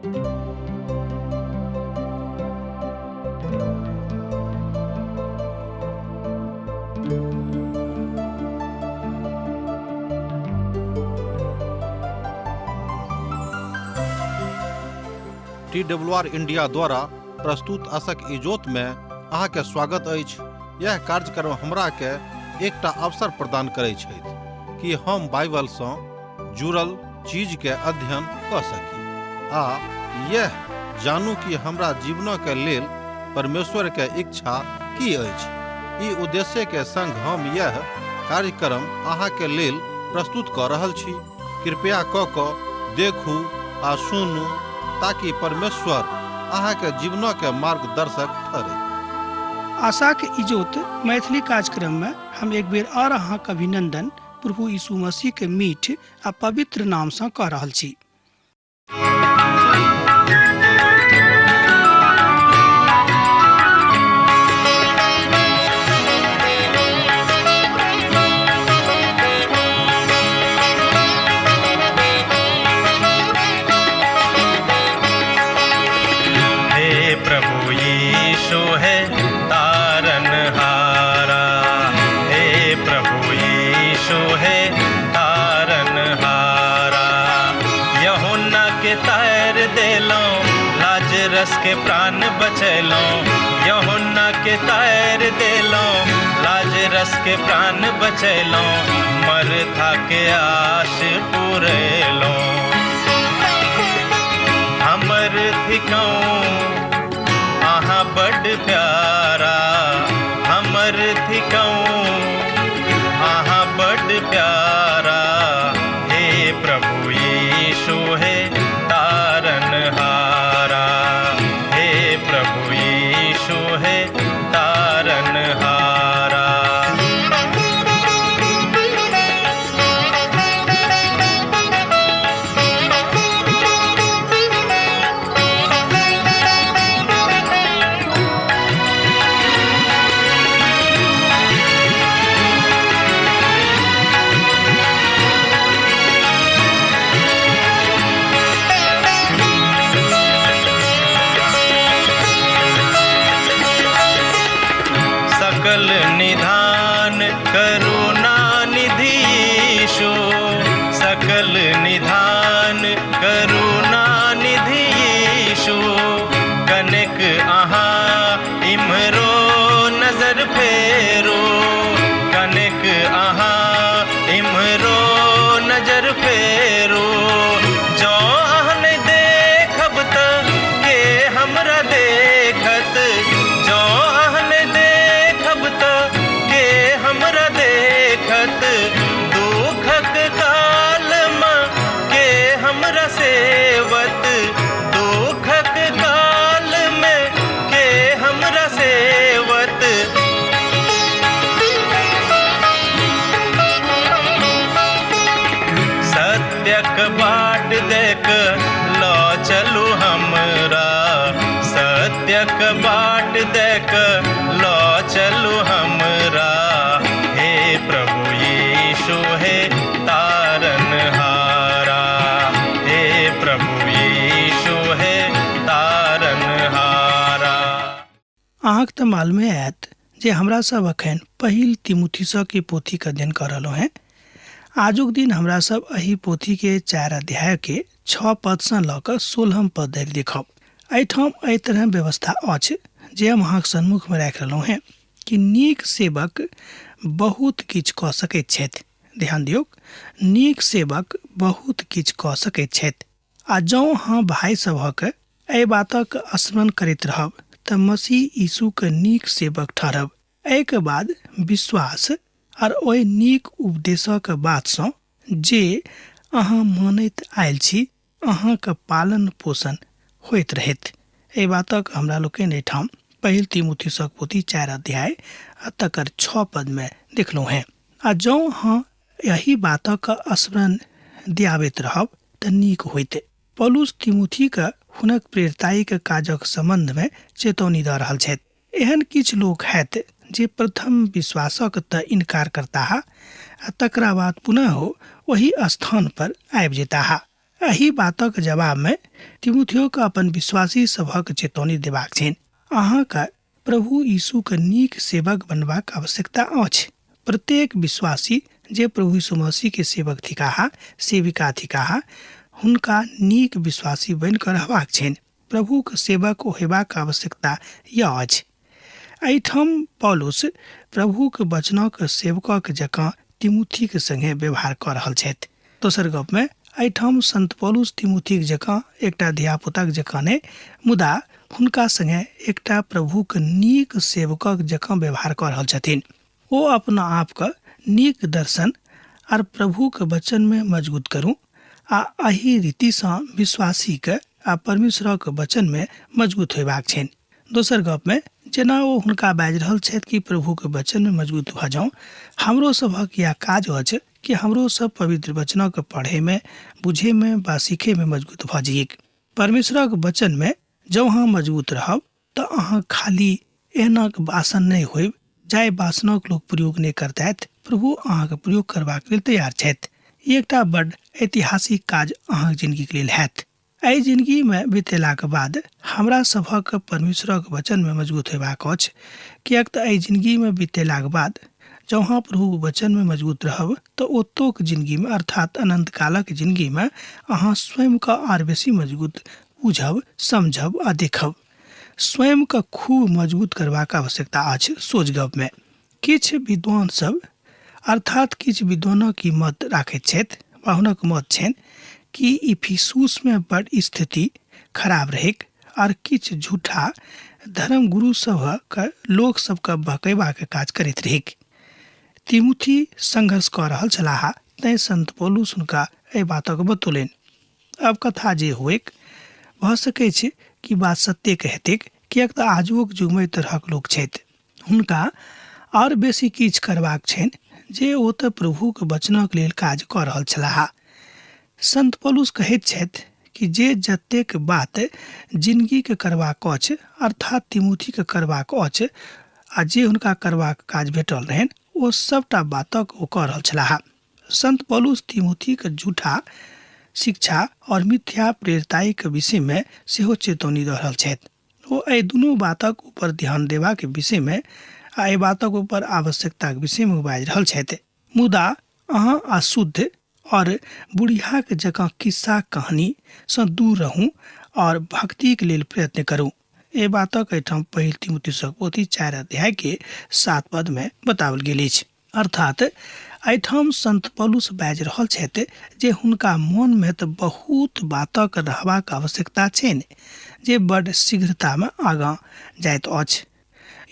T W R India द्वारा प्रस्तुत असक इजोत में अहाँके स्वागत अछि। यह कार्यक्रम हमरा के एकटा अवसर प्रदान करै छथि कि हम बाइबल सँ जुड़ल चीज के अध्ययन कऽ सकी आ यह जानू कि हमरा जीवनक के लेल परमेश्वर के इच्छा की अछि। ई उद्देश्य के संग हम यह कार्यक्रम अहाँ के लेल प्रस्तुत कऽ रहल छी। कृपया कऽ कऽ देखू आ सुनू ताकि परमेश्वर अहाँ के जीवनक के मार्गदर्शक ठहरै। आशाक इजोत मैथिली कार्यक्रम में हम एक बेर और अहाँक अभिनंदन प्रभु यीशु मसीह के मीठ आ पवित्र नाम सँ कऽ रहल छी। हे प्रभु यीशु है तारन हारा, हे प्रभु यीशु है तारन हारा। यहुन्ना के तैर देलौं, लाजरस के प्राण बचैलौं। यहुन्ना के तैर देलौं, लाजरस के प्राण बचैलौं। मरथा के आश पुरेलौं। हमर थिकौं अहाँ बड प्यारा, हमर थिकौं अहाँ बड प्यारा। हे प्रभु यीशु हे तारन हारा, हे प्रभु यीशु हे तारन हारा। सकल निधान करुणा निधि यीशु, सकल निधान करुणा निधि यीशु। कनेक अहाँ इम्हरो नजर फेरो, कनेक अहाँ इम्हरो नजर फेरो। जँ अहाँ नहि देखब तऽ के हमरा देखत, जँ अहाँ नहि देखब तऽ के हमरा देखत। दुखक कालमे के हमरा सेवत, दुखक कालमे के हमरा सेवत। सत्यक बाट देख लऽ चलू हमरा, सत्यक बाट देख लऽ चलू हमरा। हे प्रभु यीशु हे तारन हारा, हे प्रभु यीशु हे तारन हारा। अहाँके तऽ मालूमे आयत जे हमरा सब अखन पहिल तिमुथिसके पोथीके अध्ययन कऽ रहलहुँ हेँ। आजुक दिन हमरा सब एहि पोथीके 4 अध्यायके 6 पदसँ लऽ कऽ 16 पद धरि देखब। एहिठाम एहि तरह व्यवस्था अछि जे हम अहाँके सन्मुखमे राखि रहलहुँ हेँ कि नीक सेवक बहुत किछु कऽ सकैत छथि। ध्यान दियौक, नीक सेवक बहुत किछु कऽ सकैत छथि। आ जँ अहाँ भाय सभक एहि बातक स्मरण करैत रहब तऽ मसीह यीशुक नीक सेवक ठहरब। एहिके बाद विश्वास आर ओहि नीक उपदेशक बातसँ जे अहाँ मानैत आयल छी अहाँक पालन पोषण होइत रहैत। एहि बातक हमरा लोकनि एहिठाम पहिल तिमुथिसक पोथी 4 अध्याय आ तकर 6 पदमे देखलहुँ हेँ। आ जँ अहाँ एहि बातक स्मरण दियाबैत रहब तऽ नीक होइत। पौलुस तिमुथीके हुनक प्रेरिताईक काजक सम्बन्धमे चेतौनी दऽ रहल छथि। एहन किछु लोक हैत जे प्रथम विश्वासक तऽ इनकार करताह आ तकरा बाद पुनः ओहि स्थान पर आबि जेताह। एहि बातक जवाबमे तिमुथियोके अपन विश्वासी सभक चेतौनी देबाक छनि। अहाँके प्रभु यीशुके नीक सेवक बनबाक आवश्यकता अछि। प्रत्येक विश्वासी जे प्रभु यीशु मसीहके सेवक थिकाह, सेविका थिकाह, हुनका नीक विश्वासी बनि कऽ रहबाक छनि। प्रभुक सेवक होयबाक आवश्यकता यह अछि। एहिठाम पौलुस प्रभुक वचनक सेवकक जकाँ तिमुथीक संगे व्यवहार कऽ रहल छथि। दोसर गपमे एहिठाम संत पौलुस तिमुथीक जकाँ एकटा धियापुताक जकाँ नहि, मुदा हुनका संगे एकटा प्रभुक नीक सेवकक जकाँ व्यवहार कऽ रहल छथिन। ओ अपना आपके नीक दर्शन आर प्रभुक वचनमे मजबूत करू आ एहि रीतिसँ विश्वासीके आ परमेश्वरक वचनमे मजबूत होयबाक छनि। दोसर गपमे जेना ओ हुनका बाजि रहल छथि कि प्रभुके वचनमे मजबूत भऽ जाउ, हमरो सभक इएह काज अछि कि हमरो सब पवित्र वचनक पढ़ैमे, बुझैमे वा सीखैमे मजबूत भऽ जइए। परमेश्वरक वचनमे जँ अहाँ मजबूत रहब तऽ अहाँ खाली एहनक बासन नहि होयब जाहि बासनक लोक प्रयोग नहि करतथि, प्रभु अहाँके प्रयोग करबाक लेल तैयार छथि। ई एकटा बड्ड ऐतिहासिक काज अहाँक जिनगीक लेल हैत। एहि जिनगीमे बितेलाक बाद हमरा सभक परमेश्वरक वचनमे मजबूत होयबाक अछि, किएक तऽ एहि जिनगीमे बितेलाक बाद जँ अहाँ प्रभुक वचनमे मजबूत रहब तऽ ओतोक जिनगीमे अर्थात अनंत कालक जिनगीमे अहाँ स्वयंके आर बेसी मजबूत बुझब, समझब आ देखब। स्वयंके खूब मजबूत करबाक आवश्यकता अछि सोझ गपमे। किछु विद्वान सब अर्थात किछु विद्वानक ई मत राखैत छथि वा हुनक मत छनि कि इफिसुसमे बड स्थिति खराब रहैक आर किछु झूठा धर्मगुरु सभक लोक सबके बहकेबाक काज करैत रहैक। तिमुथी संघर्ष कऽ रहल छलाह तैं संत पौलुस हुनका एहि बातक बतौलनि। अब कथा जे होइक, भऽ सकै छै कि बात सत्येके हेतैक, किएक तऽ आजुक युगमे एहि तरहक लोक छथि। हुनका आओर बेसी किछु करबाक छनि जे ओ तऽ प्रभुक वचनक लेल काज कऽ रहल छलाह। संत पौलुस कहैत छथि कि जे जतेक बात जिनगीके करबाक अछि, अर्थात तिमुथीके करबाक अछि आ जे हुनका करबाक काज भेटल रहनि, ओ सभटा बातक ओ कऽ रहल छलाह। संत पौलुस तिमुथीके झूठा शिक्षा और मिथ्या प्रेरिताईके विषयमे सेहो चेतौनी दऽ रहल छथि। ओ एहि दुनू बातक ऊपर ध्यान देबाक विषयमे आ एहि बातक ऊपर आवश्यकताक विषयमे ओ बाजि रहल छथि। मुदा अहाँ अशुद्ध और बुढ़ियाक जकाँ किस्सा कहानीसँ दूर रहू और भक्तिक लेल प्रयत्न करू। एहि बातक एहिठाम पहिल तिमुथियुसक पोथी 4 अध्याय के 7 पद में बताओल गेल अछि। अर्थात एहिठाम संत पौलुस बाजि रहल छथि जे हुनका मोनमे तऽ बहुत बातक रहबाक आवश्यकता छनि जे बड शीघ्रतामे आगाँ जाइत अछि।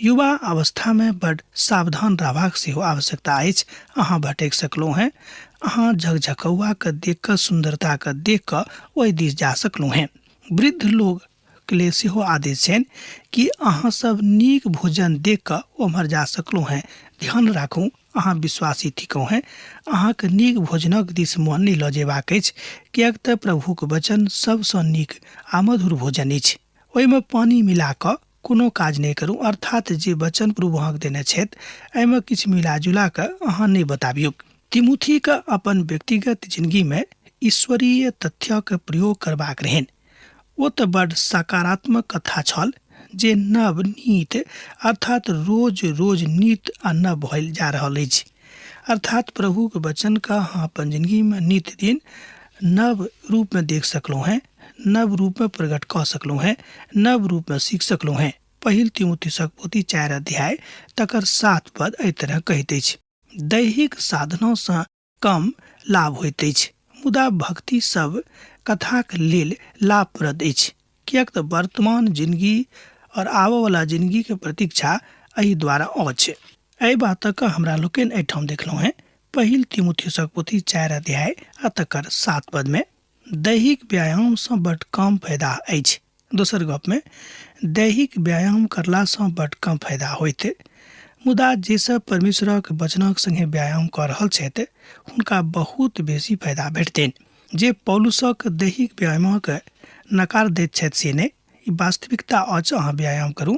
युवा अवस्थामे बड सावधान रहबाक सेहो आवश्यकता अछि। अहाँ भटकि सकलहुँ हेँ, अहाँ झकझकौआके देख कऽ, सुन्दरताके देख कऽ ओहि दिस जा सकलहुँ हेँ। वृद्ध लोग के लेल सेहो आदेश छनि कि अहाँ सब नीक भोजन देख कऽ ओम्हर जा सकलहुँ हेँ। ध्यान राखू, अहाँ विश्वासी थिकहुँ हेँ, अहाँके नीक भोजनक दिस मन नहि लऽ जेबाक अछि, किएक तऽ प्रभुक वचन सबसँ नीक आ मधुर भोजन अछि। ओहिमे पानि मिला कऽ कोनो काज नहि करू, अर्थात जे वचन प्रभु अहाँके देने छथि एहिमे किछु मिला जुला कऽ अहाँ नहि बताबियौक। तिमुथीके अपन व्यक्तिगत जिनगीमे ईश्वरीय तथ्यक प्रयोग करबाक रहनि। ओ तऽ बड सकारात्मक कथा छल जे नव नीत अर्थात रोज रोज नीत आ नव भइल जा रहल अछि। अर्थात प्रभुक वचनके अहाँ अपन जिनगीमे नित दिन नव रूपमे देख सकलहुँ हेँ, नव रूपमे प्रकट कऽ सकलहुँ हेँ, नव रूपमे सीख सकलहुँ हेँ। पहिल तिमुथियुसक पोथी 4 अध्याय तकर 7 पद एहि तरह कहैत अछि, दैहिक साधनोसँ कम लाभ होइत अछि, मुदा भक्ति सब कथाक लेल लाभप्रद अछि, किएक तऽ वर्तमान जिनगी और आबऽवला जिनगीके प्रतीक्षा एहि द्वारा अछि। एहि बातक हमरा लोकनि एहिठाम देखलहुँ हेँ पहिल तिमुथियुसक पोथी 4 अध्याय आ तकर 7 पदमे। दैहिक व्यायामसँ बड्ड कम फायदा अछि। दोसर गपमे दैहिक व्यायाम करलासँ बड्ड कम फायदा होइत, मुदा जे सब परमेश्वरक वचनक संगे व्यायाम कऽ रहल छथि हुनका बहुत बेसी फायदा भेटतनि। जे पौलुसक दैहिक व्यायामक नकार दैत छथि से नहि, ई वास्तविकता अछि अहाँ व्यायाम करू,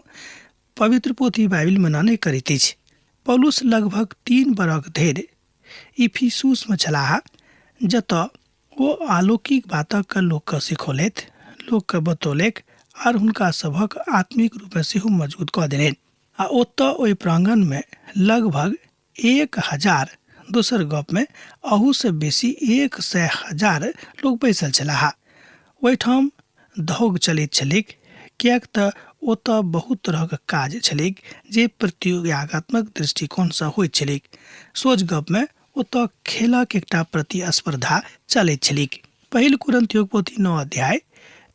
पवित्र पोथी बाइबिल मना नहि करैत अछि। पौलुस लगभग 3 बरख धरि इफिसुसमे छलाह, जतऽ ओ अलौकिक बातक लोकके सिखौलथि, लोकके बतौलथि आर हुनका सभक आत्मिक रूपमे सेहो मजबूत कऽ देलनि। आ ओतऽ ओहि प्राङ्गणमे लगभग 1000, दोसर गपमे अहूसँ बेसी 100,000 लोक बैसल छलाह। ओहिठाम धौग चलैत छलैक, किएक तऽ ओतऽ बहुत तरहक काज छलैक जे प्रतियोगात्मक दृष्टिकोणसँ होइत छलैक। सोझ गपमे ओतऽ खेलक एकटा प्रतिस्पर्धा चलैत छलैक। पहिल कुरन्थियोक पोथी 9 अध्याय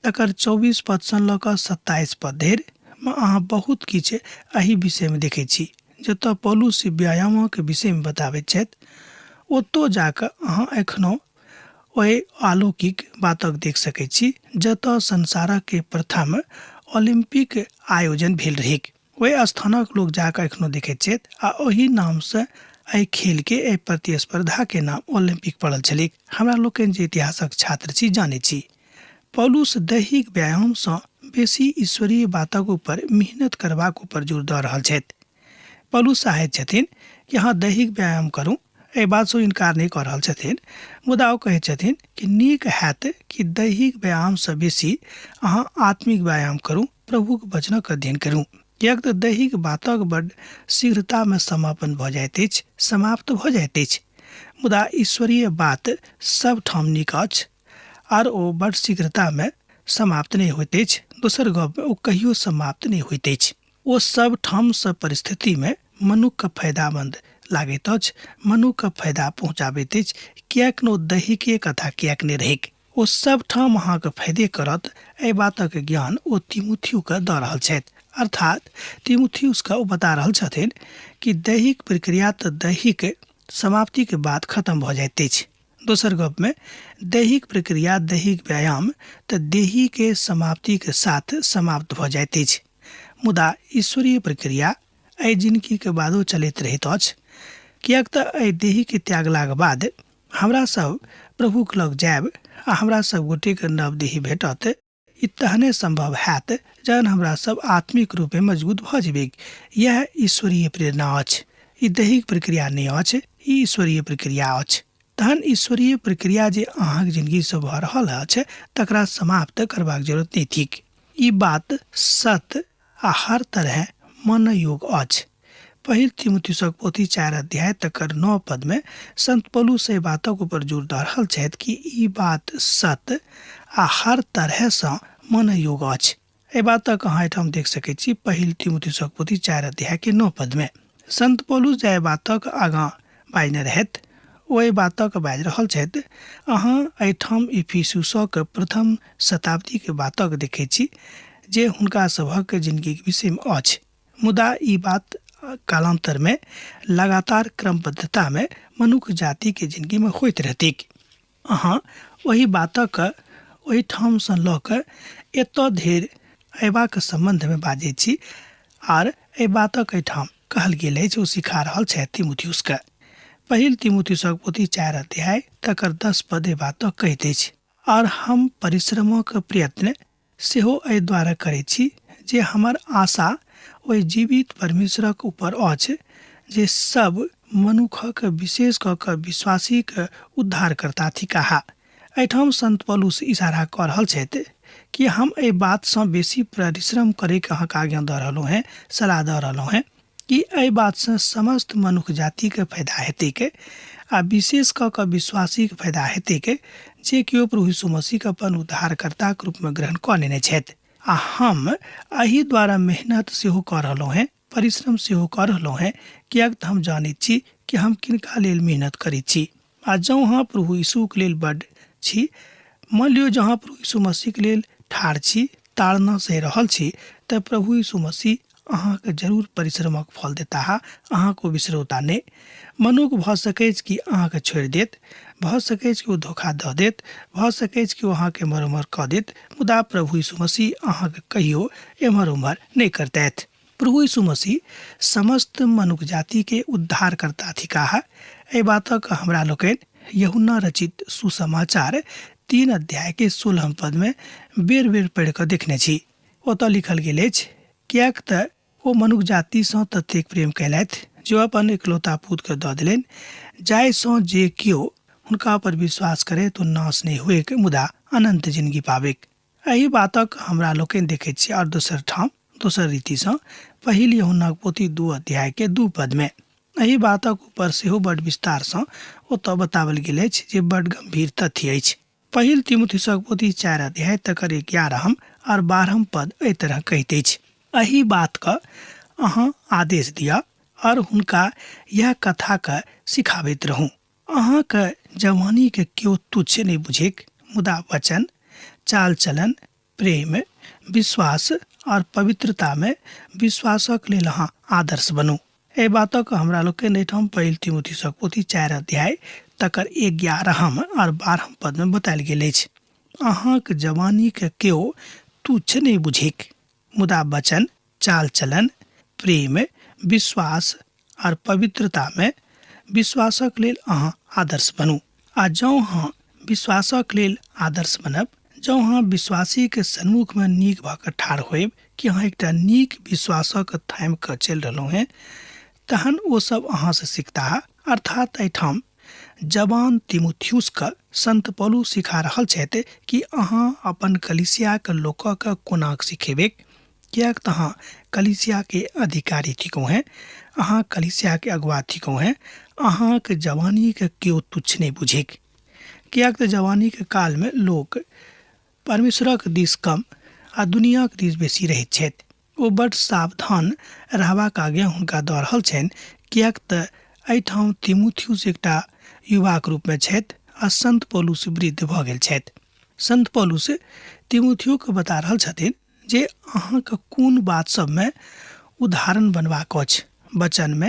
तकर 24 पदसँ लऽ कऽ 27 पद धरि मे अहाँ बहुत किछु एहि विषयमे देखैत छी। जतऽ पौलुस व्यायामक विषयमे बताबैत छथि, ओतौ जा कऽ अहाँ एखनो ओहि अलौकिक बातक देख सकैत छी जतऽ संसारक प्रथम ओलिम्पिक आयोजन भेल रहैक। ओहि स्थानक लोक जा कऽ एखनो देखैत छथि आ ओहि नामसँ एहि खेलके, एहि प्रतिस्पर्धाके नाम ओलिम्पिक पड़ल छलैक। हमरा लोकनि जे इतिहासक छात्र छी जानैत छी। पौलुस दैहिक व्यायामसँ बेसी ईश्वरीय बातक ऊपर मेहनत करबाक ऊपर जोर दऽ रहल छथि। पौलुस चाहैत छथिन कि अहाँ दैहिक व्यायाम करू, एहि बातसँ इनकार नहि कऽ रहल छथिन, मुदा ओ कहैत छथिन कि नीक हैत कि दैहिक व्यायामसँ बेसी अहाँ आत्मिक व्यायाम करू, प्रभुक वचनक अध्ययन करू, किएक तऽ दैहिक बातक बड्ड शीघ्रतामे समापन भऽ जाइत अछि, समाप्त भऽ जाइत अछि, मुदा ईश्वरीय बात सब ठाम नीक अछि आर ओ बड्ड शीघ्रतामे समाप्त नहि होइत अछि। दोसर गपमे ओ कहियो समाप्त नहि होइत अछि। ओ सब ठाम सब परिस्थितिमे मनुक्खके फायदामन्द लागैत अछि, मनुक्खके फायदा पहुँचाबैत अछि, किएक ने ओ दैहिके कथा किएक नहि रहैक, ओ सब ठाम अहाँके फायदे करत। एहि बातक ज्ञान ओ तिमुथियुके दऽ रहल छथि। अर्थात तिमुथियुसके ओ बता रहल छथिन कि दैहिक प्रक्रिया तऽ दैहिक समाप्तिके बाद खतम भऽ जाइत अछि। दोसर गपमे दैहिक प्रक्रिया, दैहिक व्यायाम तऽ देहीके समाप्तिके साथ समाप्त भऽ जाइत अछि, मुदा ईश्वरीय प्रक्रिया एहि जिनगीके बादो चलैत रहैत अछि, किएक तऽ एहि देहीके त्यागलाक बाद हमरा सब प्रभुक लग जायब आ हमरा सब गोटेके नव देही भेटत। ई तहने सम्भव हैत जहन हमरा सब आत्मिक रूपे मजबूत भऽ जेबैक। यैह ईश्वरीय प्रेरणा अछि। ई दैहिक प्रक्रिया नहि अछि, ई ईश्वरीय प्रक्रिया अछि। तहन ईश्वरीय प्रक्रिया जे अहाँक जिनगीसँ भऽ रहल अछि तकरा समाप्त करबाक जरूरत नहि थिक। ई बात सत्य आ हर तरहे मनयोग अछि। पहिल तिमुथियुसक पोथी 4 अध्याय तकर 9 पदमे संत पौलुस एहि बातक ऊपर जोर दऽ रहल छथि कि ई बात सत्य आ हर तरहसँ मनयोग अछि। एहि बातक अहाँ एहिठाम देख सकैत छी पहिल तिमुथियुसक पोथी 4 अध्याय के 9 पदमे। संत पौलुस जाहि बातक आगाँ बाजने रहथि ओ एहि बातक बाजि रहल छथि। अहाँ एहिठाम इफिसुसक प्रथम शताब्दीके बातक देखैत छी जे हुनका सभक जिनगीक विषयमे अछि, मुदा ई बात कालान्तरमे लगातार क्रमबद्धतामे मनुख जातिके जिनगीमे होइत रहतैक। अहाँ ओहि बातक ओहिठामसँ लऽ कऽ एतऽ धरि अयबाक सम्बन्धमे बाजैत छी आर एहि बातक एहिठाम कहल गेल अछि, ओ सिखा रहल छथि तिमुथियुसके। पहिल तिमुथियुसक पोथी 4 अध्याय तकर 10 पद एहि बातक कहैत अछि, आर हम परिश्रमक प्रयत्न सेहो एहि द्वारा करैत छी जे हमर आशा ओहि जीवित परमेश्वरक ऊपर अछि जे सब मनुखक विशेष कऽ कऽ विश्वासीक उद्धारकर्ता थिकाह। एहिठाम संत पौलुस इशारा कऽ रहल छथि कि हम एहि बातसँ बेसी परिश्रम करैके अहाँके आज्ञा दऽ रहलहुँ हेँ, सलाह दऽ रहलहुँ हेँ कि एहि बातसँ समस्त मनुख जातिके फायदा हेतैक आ विशेष कऽ कऽ विश्वासीके फायदा हेतैक जे केओ प्रभु यीशु मसीहके अपन उद्धारकर्ताके रूपमे ग्रहण कऽ लेने छथि। आ हम एहि द्वारा मेहनत सेहो कऽ रहलहुँ हेँ, परिश्रम सेहो कऽ रहलहुँ हेँ, किएक तऽ हम जानैत छी कि हम किनका लेल मेहनत करैत छी। आ जँ अहाँ प्रभु यीशुके लेल बड्ड छी, मानि लियौ जँ अहाँ प्रभु यीशु मसीहके लेल ठाढ़ छी, ताड़ना सहि रहल छी, तऽ प्रभु यीशु मसीह अहाँके जरूर परिश्रमक फल देताह, अहाँके ओ बिसरौता नहि। मनुख भऽ सकैछ कि अहाँके छोड़ि देत, भऽ सकैछ कि ओ धोखा दऽ देत, भऽ सकैछ कि ओ अहाँके एम्हर ओम्हर कऽ देत, मुदा प्रभु यीशु मसीह अहाँके कहियो एम्हर ओम्हर नहि करतथि। प्रभु यीशु मसीह समस्त मनुख जातिके उद्धारकर्ता थिकाह। एहि बातक हमरा लोकनि यूहन्ना रचित सुसमाचार 3 अध्याय के 16 पदमे बेर बेर पढ़ि कऽ देखने छी। ओतऽ लिखल गेल अछि, किएक तऽ ओ मनुख जातिसँ ततेक प्रेम कयलथि जे ओ अपन एकलौता पुतके दऽ देलनि, जाहिसँ जे केओ हुनका पर विश्वास करे तो नाश नहि हुएक मुदा अनन्त जिनगी पाबेक। एहि बातक हमरा लोकनि देखैत छी आओर दोसर ठाम दोसर रीतिसँ पहिल यूहन्नाक पोथी 2 अध्याय के 2 पद में एहि बातक ऊपर सेहो बड विस्तारसँ ओतऽ बताओल गेल अछि जे बड गंभीर तथ्य अछि। पहिल तिमुथियुसक पोथी 4 अध्याय तकर 11 आओर 12 पद एहि तरह कहैत अछि, एहि बातके अहाँ आदेश दिअ आओर हुनका यह कथाके सिखाबैत रहू। अहाँके जवानीके केओ तुच्छ नहि बुझैक, मुदा वचन, चाल चलन, प्रेम, विश्वास आओर पवित्रतामे विश्वासक लेल अहाँ आदर्श बनू। एहि बातक हमरा लोकनि एहिठाम पहिल तिमुथियुसक पोथी 4 अध्याय तकर 11 आओर 12 पदमे बतायल गेल अछि। अहाँक जवानीके केओ तुच्छ नहि बुझैक, मुदा वचन, चाल चलन, प्रेम, विश्वास आओर पवित्रतामे विश्वासक लेल अहाँ आदर्श बनू। आ जँ अहाँ विश्वासक लेल आदर्श बनब, जँ अहाँ विश्वासीके सन्मुखमे नीक भऽ कऽ ठाढ़ होयब कि अहाँ एकटा नीक विश्वासक थामि कऽ चलि रहलहुँ हेँ, तहन ओ सब अहाँसँ सिखताह। अर्थात एहिठाम जवान तिमुथियुसके संत पौलुस सिखा रहल छथि कि अहाँ अपन कलीसियाके लोकके कोना सिखेबैक, किएक तऽ अहाँ कलीसियाके अधिकारी थिकहुँ हेँ, अहाँ कलीसियाके अगुआ थिकहुँ हेँ। अहाँके जवानीके केओ तुच्छ नहि बुझैक, किएक तऽ जवानीके कालमे लोक परमेश्वरक दिस कम आ दुनियाक दिस बेसी रहैत छथि। ओ बड्ड सावधान रहबाक आज्ञा हुनका दऽ रहल छनि, किएक तऽ एहिठाम तिमुथियुस एकटा युवाक रूपमे छथि आ संत पौलुस वृद्ध भऽ गेल छथि। संत पौलुस तिमुथियुके बता रहल छथिन जे अहाँके कोन बात सबमे उदाहरण बनबाक अछि। वचनमे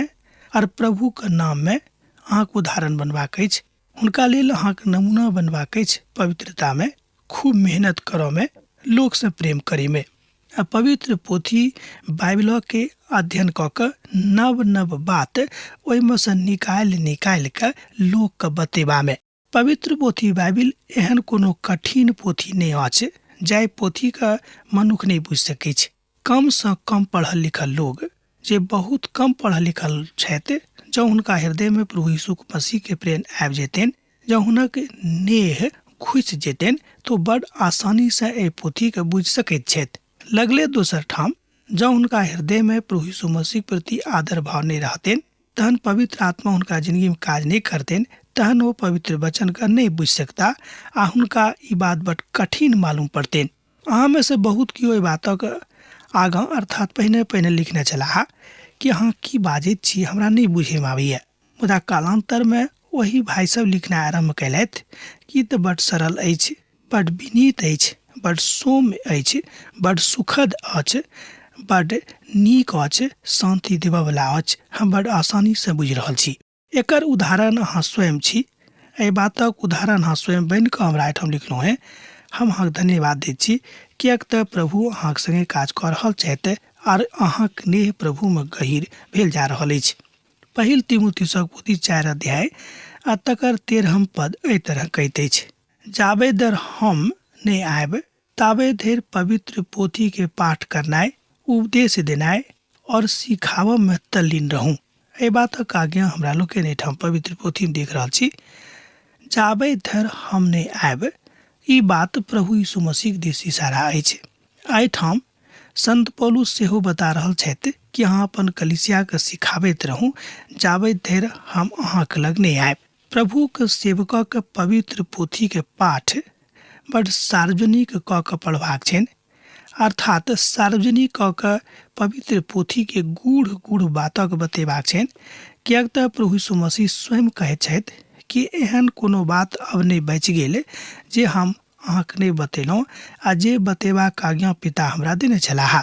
आओर प्रभुके नाममे अहाँके उदाहरण बनबाक अछि। हुनका लेल अहाँके नमूना बनबाक अछि पवित्रतामे, खूब मेहनत करऽमे, लोकसँ प्रेम करैमे। आ पवित्र पोथी बाइबिलके अध्ययन कऽ कऽ नव नव बात ओहिमे सँ निकालि निकालि कऽ लोकके बतेबामे। पवित्र पोथी बाइबिल एहन कोनो कठिन पोथी नहि अछि जाहि पोथीके मनुख नहि बुझि सकैछ। कमसँ कम पढ़ल लिखल लोग जे बहुत कम पढ़ल लिखल छथि, जँ हुनका हृदयमे प्रभु यीशु मसीहके प्रेम आबि जेतनि, जँ हुनक नेह घुसि जेतनि, तऽ बड आसानीसँ एहि पोथीके बुझि सकैत छथि। लगले दोसर ठाम जँ हुनका हृदयमे प्रभु यीशु मसीहके प्रति आदर भाव नहि रहतनि, तहन पवित्र आत्मा हुनका जिंदगीमे काज नहि करतनि, तहन ओ पवित्र वचनके नहि बुझि सकता आ हुनका ई बात बड कठिन मालूम पड़तनि। अहाँमे से बहुत केओ एहि बातक आगाँ अर्थात पहिने पहिने लिखने छलाह कि अहाँ की बाजैत छी हमरा नहि बुझैमे आबैए, मुदा कालान्तरमे ओही भाइ सब लिखनाइ आरम्भ कयलथि कि तऽ बड सरल अछि, बड विनीत अछि, बड सौम्य अछि, बड सुखद अछि, बड नीक अछि, शान्ति देबऽवला अछि, हम बड आसानीसँ बुझि रहल छी। एकर उदाहरण अहाँ स्वयं छी। एहि बातक उदाहरण अहाँ स्वयं बनि कऽ हमरा एहिठाम लिखलहुँ हेँ। हम अहाँके धन्यवाद दैत छी, किएक तऽ प्रभु अहाँक संगे काज कऽ रहल छथि आर अहाँक नेह प्रभुमे गहीर भेल जा रहल अछि। पहिल तिमुथियुसक पोथी 4 अध्याय आ तकर 13 पद एहि तरह कहैत अछि, जाबे धरि हम नहि आयब ताबे धरि पवित्र पोथीके पाठ करनाइ, उपदेश देनाइ और सिखाबऽमे तल्लीन रहू। एहि बातक आज्ञा हमरा लोकनि एहिठाम पवित्र पोथीमे देख रहल छी। जाबे धरि हम नहि आयब, ई बात प्रभु यीशु मसीहक दिस इशारा अछि। एहिठाम संत पौलुस सेहो बता रहल छथि कि अहाँ अपन कलीसियाके सिखाबैत रहू जाबे धरि हम अहाँके लग नहि आयब। प्रभुक सेवकक पवित्र पोथीके पाठ बड सार्वजनिक कऽ कऽ पढ़बाक छनि, अर्थात सार्वजनिक कऽ कऽ पवित्र पोथीके गूढ़ गूढ़ बातक बतेबाक छनि, किएक तऽ प्रभु यीशु मसीह स्वयं कहैत छथि कि एहन कोनो बात अब नहि बचि गेल जे हम अहाँके नहि बतेलहुँ आ जे बतेबाक आज्ञा पिता हमरा देने छलाह।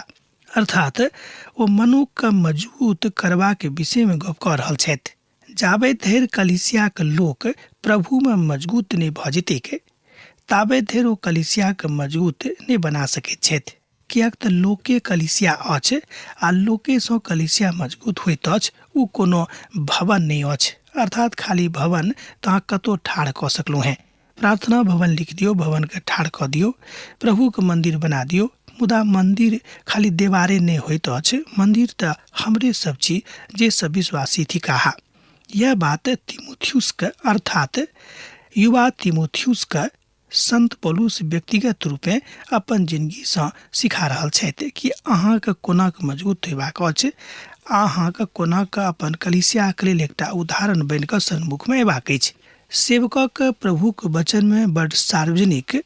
अर्थात ओ मनुखके मजबूत करबाक विषयमे गप कऽ रहल छथि। जाबे धरि कलीसियाक लोक प्रभुमे मजगूत नहि भऽ जेतैक ताबे धरि ओ कलीसियाके मजगूत नहि बना सकैत छथि, किएक तऽ लोके कलीसिया अछि आ लोकेसँ कलीसिया मजगूत होइत अछि, ओ कोनो भवन नहि अछि। अर्थात खाली भवन तऽ अहाँ कतहु ठाढ़ कऽ सकलहुँ हेँ, प्रार्थना भवन लिख दियौ, भवनके ठाढ़ कऽ दियौ, प्रभुके मन्दिर बना दियौ, मुदा मन्दिर खाली देवारे नहि होइत अछि, मन्दिर तऽ हमरे सब छी जे सब विश्वासी थिकाह। यह बात तिमुथियुसके अर्थात युवा तिमोथियुसके संत पौलुस व्यक्तिगत रूपे अपन जिनगीसँ सिखा रहल छथि कि अहाँके कोना कऽ मजबूत होयबाक अछि आ अहाँके कोना कऽ अपन कलीसियाके लेल एकटा उदाहरण बनि कऽ सन्मुखमे अयबाक अछि। सेवकक प्रभुक वचनमे बड्ड सार्वजनिक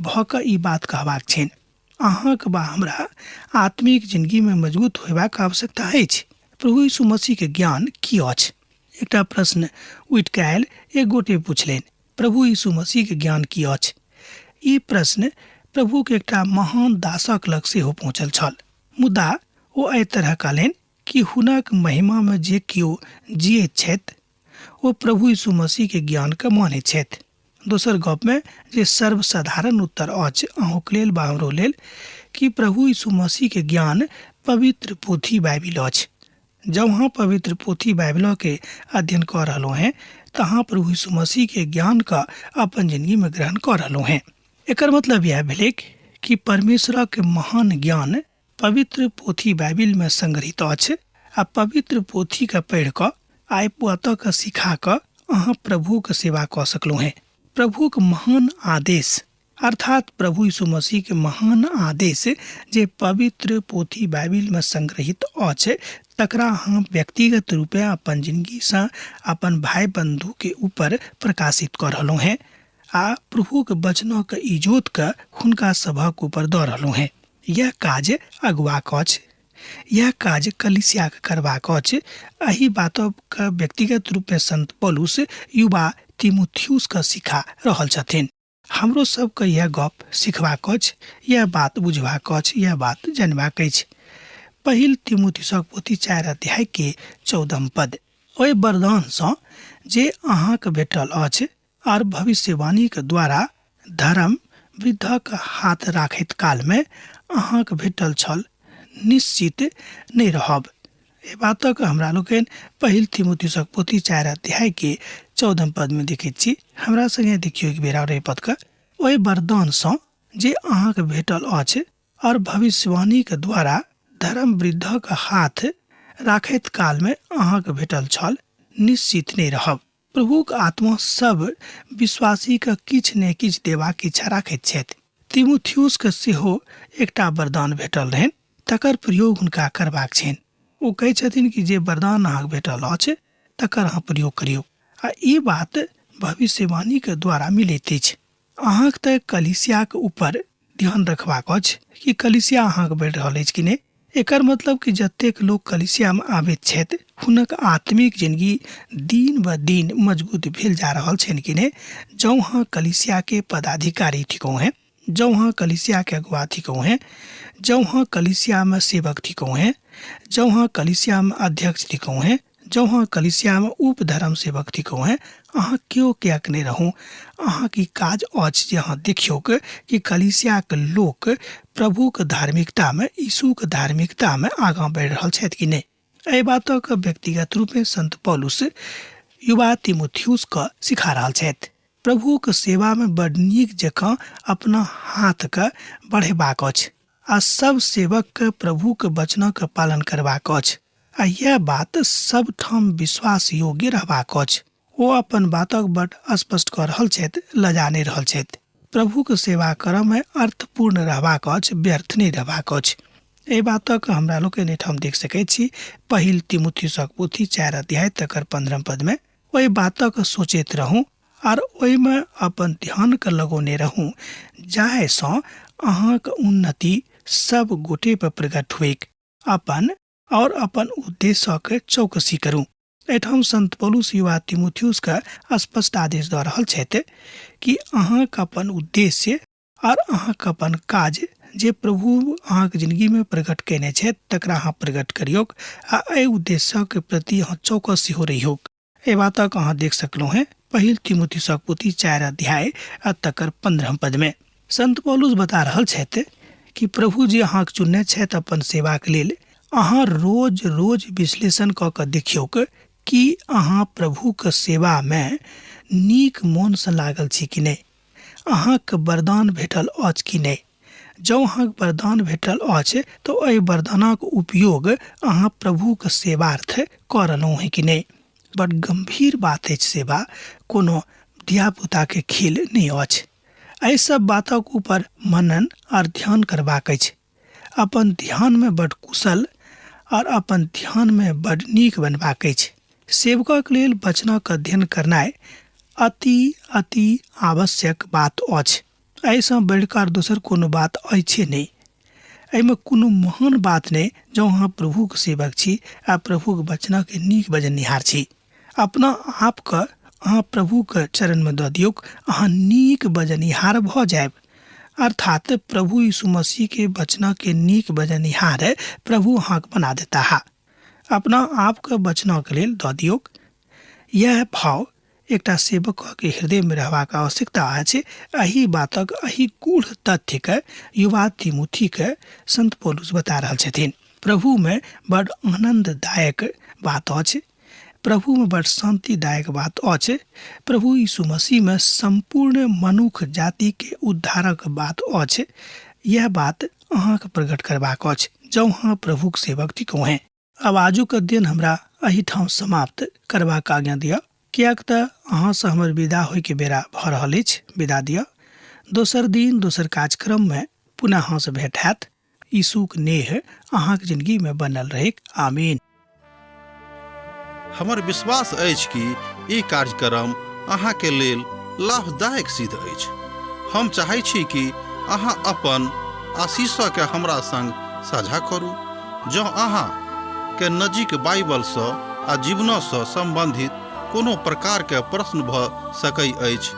भऽ कऽ ई बात कहबाक छनि। अहाँक वा हमरा आत्मिक जिनगीमे मजबूत होयबाक आवश्यकता अछि। प्रभु यीशु मसीहके ज्ञान की अछि? एकटा प्रश्न उठि कऽ आयल, एक गोटे पुछलनि, प्रभु यीशु मसीहके ज्ञान की अछि? ई प्रश्न प्रभुक एकटा महान दासक लग सेहो पहुँचल छल। मुदा ओ एहि तरह कहलनि कि हुनक महिमामे जे केओ जियैत छथि ओ प्रभु यीशु मसीहके ज्ञानके मानैत छथि। दोसर गपमे जे सर्वसाधारण उत्तर अछि अहूँके लेल वा हमरो लेल कि प्रभु यीशु मसीहके ज्ञान पवित्र पोथी बाइबिल अछि। जब अहाँ पवित्र पोथी बाइबिलके अध्ययन कऽ रहलहुँ हेँ तऽ अहाँ प्रभु यीशु मसीहके ज्ञानके अपन जिनगीमे ग्रहण कऽ रहलहुँ हेँ। एकर मतलब इएह भेलैक कि परमेश्वरक महान ज्ञान पवित्र पोथी बाइबिलमे संग्रहित अछि आ पवित्र पोथीके पढ़ि कऽ आइ ओतऽके सिखा कऽ अहाँ प्रभुके सेवा कऽ सकलहुँ हेँ। प्रभुक महान आदेश अर्थात प्रभु यीशु मसीहके महान आदेश जे पवित्र पोथी बाइबिलमे संग्रहित अछि तकरा अहाँ व्यक्तिगत रूपे अपन जिनगीसँ अपन भाय बन्धुके ऊपर प्रकाशित कऽ रहलहुँ हेँ आ प्रभुक वचनक इजोतके हुनका सभक ऊपर दऽ रहलहुँ हेँ। यह काज अगुआक अछि, यह काज कलीसियाके करबाक अछि। एहि बातके व्यक्तिगत रूपमे संत पौलुस युवा तिमुथियुसके सिखा रहल छथिन। हमरो सबके यह गप सिखबाक अछि, यह बात बुझबाक अछि, यह बात जनबाक अछि। पहिल तिमुथियुसक पोथी 4 अध्याय के 14 पद। ओहि वरदानसँ जे अहाँके भेटल अछि आर भविष्यवाणीक द्वारा धर्म वृद्धक हाथ राखैत कालमे अहाँक भेटल छल निश्चित नहि रहब। एहि बातक हमरा लोकनि पहिल तिमुथियुसक पोथी 4 अध्याय के 14 पदमे देखैत छी। हमरा संगे देखियौ एक बेर आओर एहि पदके। ओहि वरदानसँ जे अहाँक भेटल अछि और भविष्यवाणीक द्वारा धर्म वृद्धक हाथ राखैत कालमे अहाँक भेटल छल निश्चित नहि रहब। प्रभुक आत्मा सब विश्वासीके किछु ने किछु देबाक इच्छा राखैत छथि। तिमुथियुसके सेहो एकटा वरदान भेटल रहनि, तकर प्रयोग हुनका करबाक छनि। ओ कहै छथिन कि जे वरदान अहाँके भेटल अछि तकर अहाँ प्रयोग करियौ आ ई बात भविष्यवाणीके द्वारा मिलैत अछि। अहाँके तऽ कलीसियाके ऊपर ध्यान रखबाक अछि कि कलीसिया अहाँके बढ़ि रहल अछि कि नहि। एकर मतलब कि जतेक लोक कलीसियामे आबैत छथि हुनक आत्मिक जिनगी दिन ब दिन मजबूत भेल जा रहल छनि कि नहि। जँ अहाँ कलीसियाके पदाधिकारी थिकहुँ हेँ, जँ अहाँ कलीसियाके अगुआ थिकहुँ हेँ, जँ अहाँ कलीसियामे सेवक थिकहुँ हेँ, जँ अहाँ कलीसियामे अध्यक्ष थिकहुँ हेँ, जँ अहाँ कलीसियामे उप धर्म सेवक थिकहुँ हेँ, अहाँ केओ किएक नहि रहू, अहाँके ई काज अछि जे अहाँ देखियौक कि कलीसियाके लोक प्रभुक धार्मिकतामे, यीशुक धार्मिकतामे आगाँ बढ़ि रहल छथि कि नहि। एहि बातक व्यक्तिगत रूपे संत पौलुस युवा तिमुथियुसके सिखा रहल छथि। प्रभुक सेवामे बड नीक जकाँ अपना हाथके बढ़ेबाक अछि आ सब सेवकके प्रभुक वचनक पालन करबाक अछि। आ यैह बात सब ठाम विश्वास योग्य रहबाक अछि। ओ अपन बातक बड स्पष्ट कऽ रहल छथि, लजा नहि रहल छथि। प्रभुक सेवा करऽ मे अर्थपूर्ण रहबाक अछि, व्यर्थ नहि रहबाक अछि। एहि बातक हमरा लोकनि एहिठाम देख सकैत छी पहिल तिमुथियुसक पोथी 4 अध्याय तकर 15 पद मे। ओहि बातक सोचैत रहू आर ओहिमे अपन ध्यानके लगौने रहू जाहिसँ अहाँक उन्नति सब गोटे पर प्रकट हुएक। अपन और अपन उद्देश्यक चौकसी करू। एहिठाम संत पौलुस युवा तिमुथियुसके स्पष्ट आदेश दऽ रहल छथि कि अहाँके अपन उद्देश्य और अहाँके अपन काज जे प्रभु अहाँके जिनगीमे प्रकट कयने छथि तकरा अहाँ प्रकट करियौक आ एहि उद्देश्यके प्रति अहाँ चौकस सेहो रहियौक। एहि बातक अहाँ देख सकलहुँ हेँ पहिल तिमुथियुसक पोथी 4 अध्याय आ तकर 15 पदमे। संत पौलुस बता रहल छथि कि प्रभु जे अहाँके चुनने छथि अपन सेवाके लेल अहाँ रोज रोज विश्लेषण कऽ कऽ देखियौक कि अहाँ प्रभुके सेवामे नीक मोनसँ लागल छी कि नहि, अहाँके वरदान भेटल अछि कि नहि। जँ अहाँके वरदान भेटल अछि तऽ ओहि वरदानक उपयोग अहाँ प्रभुके सेवार्थ कऽ रहलहुँ हेँ कि नहि। बड गम्भीर बात अछि सेवा, कोनो धियापुताके खेल नहि अछि। एहि सब बातक ऊपर मनन आओर ध्यान करबाक अछि। अपन ध्यानमे बड कुशल आओर अपन ध्यानमे बड नीक बनबाक अछि। सेवकक लेल वचनक अध्ययन करनाइ अति अति आवश्यक बात अछि। एहिसँ बढ़िकऽ आर दोसर कोनो बात अछि नहि। एहिमे कोनो महान बात नहि जँ अहाँ प्रभुक सेवक छी आ प्रभुक वचनक नीक बजनिहार छी। अपना आपके अहाँ प्रभुके चरणमे दऽ दियौक, अहाँ नीक बजनिहार भऽ जायब। अर्थात प्रभु यीशु मसीहके वचनके नीक बजनिहार प्रभु अहाँके बना देताह। अपना आपके वचनके लेल दऽ दियौक। यैह भाव एकटा सेवकके हृदयमे रहबाक आवश्यकता अछि। एहि बातक एहि गूढ़ तथ्यके युवा तिमुथीके संत पौलुस बता रहल छथिन। प्रभुमे बड आनन्ददायक बात अछि। प्रभुमे बड शान्तिदायक बात अछि। प्रभु यीशु मसीहमे सम्पूर्ण मनुख जातिके उद्धारक बात अछि। यैह बात अहाँके प्रकट करबाक अछि जँ अहाँ प्रभुक सेवक थिकहुँ हेँ। आब आजुक अध्ययन हमरा एहिठाम समाप्त करबाक आज्ञा दिअ, किएक तऽ अहाँसँ हमर विदा होइके बेरा भऽ रहल अछि। विदा दिअ। दोसर दिन दोसर कार्यक्रममे पुनः अहाँसँ भेंट हैत। यीशुक नेह अहाँक जिंदगीमे बनल रहैक। आमीन। हमर विश्वास अछि कि ई कार्यक्रम अहाँके लेल लाभदायक सिद्ध अछि। हम चाहै छी कि अहाँ अपन आशीषके हमरा संग साझा करू। जँ अहाँ के नजीक बाइबलसँ आ जीवनसँ सम्बन्धित कोनो प्रकारके प्रश्न भऽ सकै अछि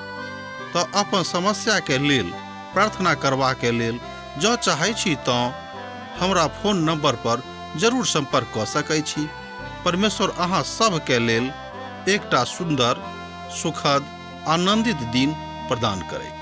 तऽ अपन समस्याके लेल प्रार्थना करबाके लेल जँ चाहै छी तँ हमरा फोन नंबर पर जरूर संपर्क कऽ सकै छी। परमेश्वर अहाँ सभके लेल एकटा सुन्दर, सुखद, आनंदित दिन प्रदान करैक।